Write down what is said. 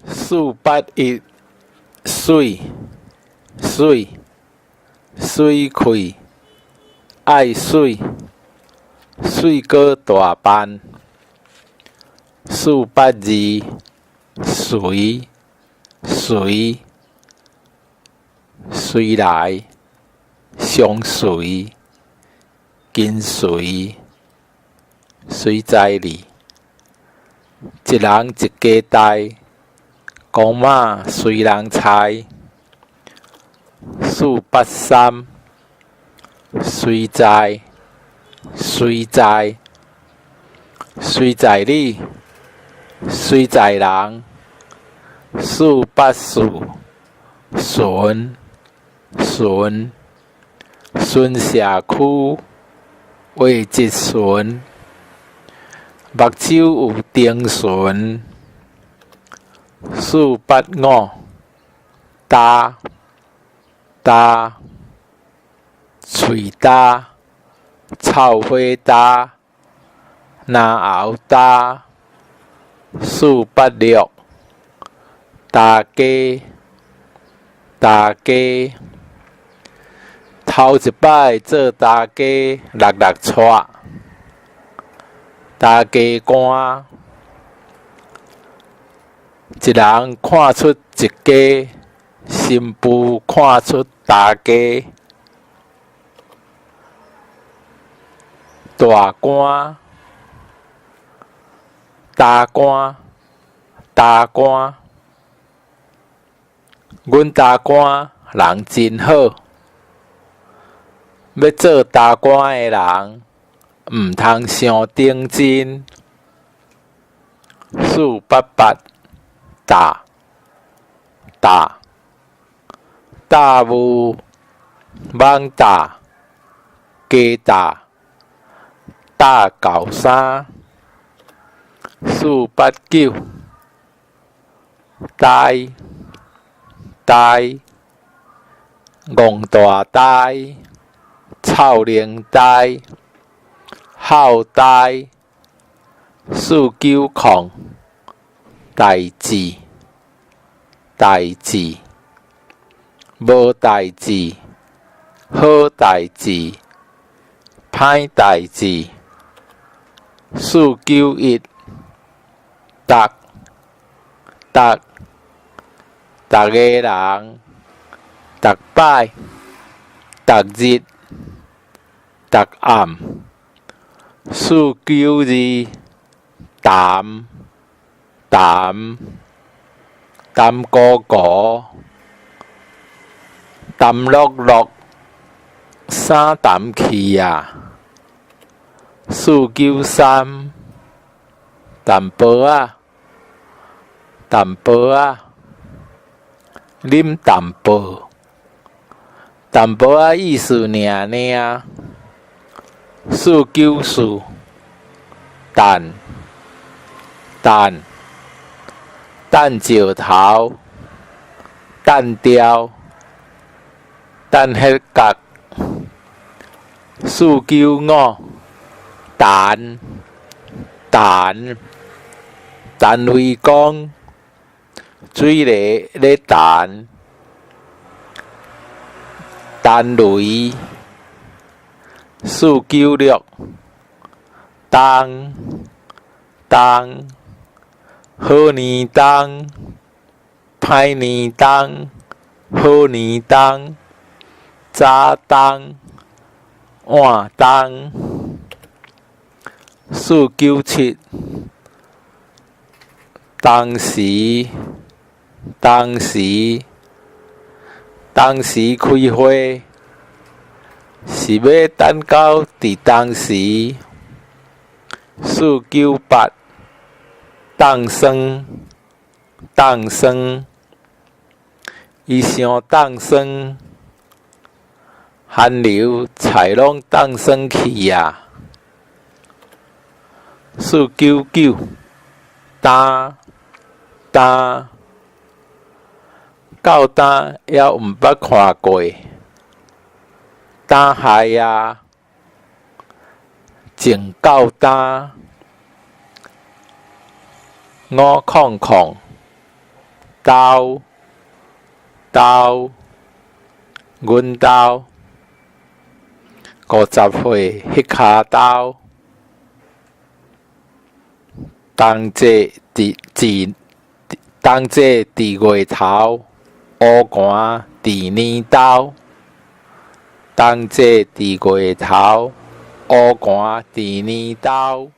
481，媠，媠，媠氣，愛媠，媠果大範。482，隨，隨，隨來，相隨，緊隨，隨在你。一人一家代，公媽隨人猜。483，隨在，隨在，隨在你，隨在人。484，巡，巡，巡社區，畫一巡，目睭有定巡。485，焦，焦，喙焦，臭火焦，嚨喉焦。486，大家，大家，頭一擺做大家，六六掣，大家官，一人看出一家，新婦看出大家。大官，大官，大官，阮大官人真好。欲做大官的人，毋通傷頂真。488，踏，踏，踏霧，蠓踏，雞踏，踏舊衫。489，呆，呆，戇大呆，臭奶呆，孝呆。490，代誌，代誌，無代誌，好代誌，歹代誌。491，逐，逐，逐个人，逐擺，逐日，逐暗。492，澹，澹，澹糊糊，澹漉漉，衫澹去矣。493，淡薄仔，淡薄仔，啉淡薄，淡薄仔意思爾爾。494，等，等，等石頭，等調，等彼角。495，陳，陳，陳惠公，水螺咧陳，陳雷。496，冬，冬，好年冬，歹年冬，好年冬，早冬，晚冬。497，當時，當時，當時開會，是欲等到佇當時。498，凍霜，凍霜，伊傷凍霜，寒流菜攏凍霜去矣。499，焦，焦，到今猶毋捌看過，焦害矣，種到今。500，兜，兜，阮兜。50歲彼跤兜，冬節佇佇冬節佇月頭，烏寒佇年頭。冬節佇月頭，烏寒佇年頭。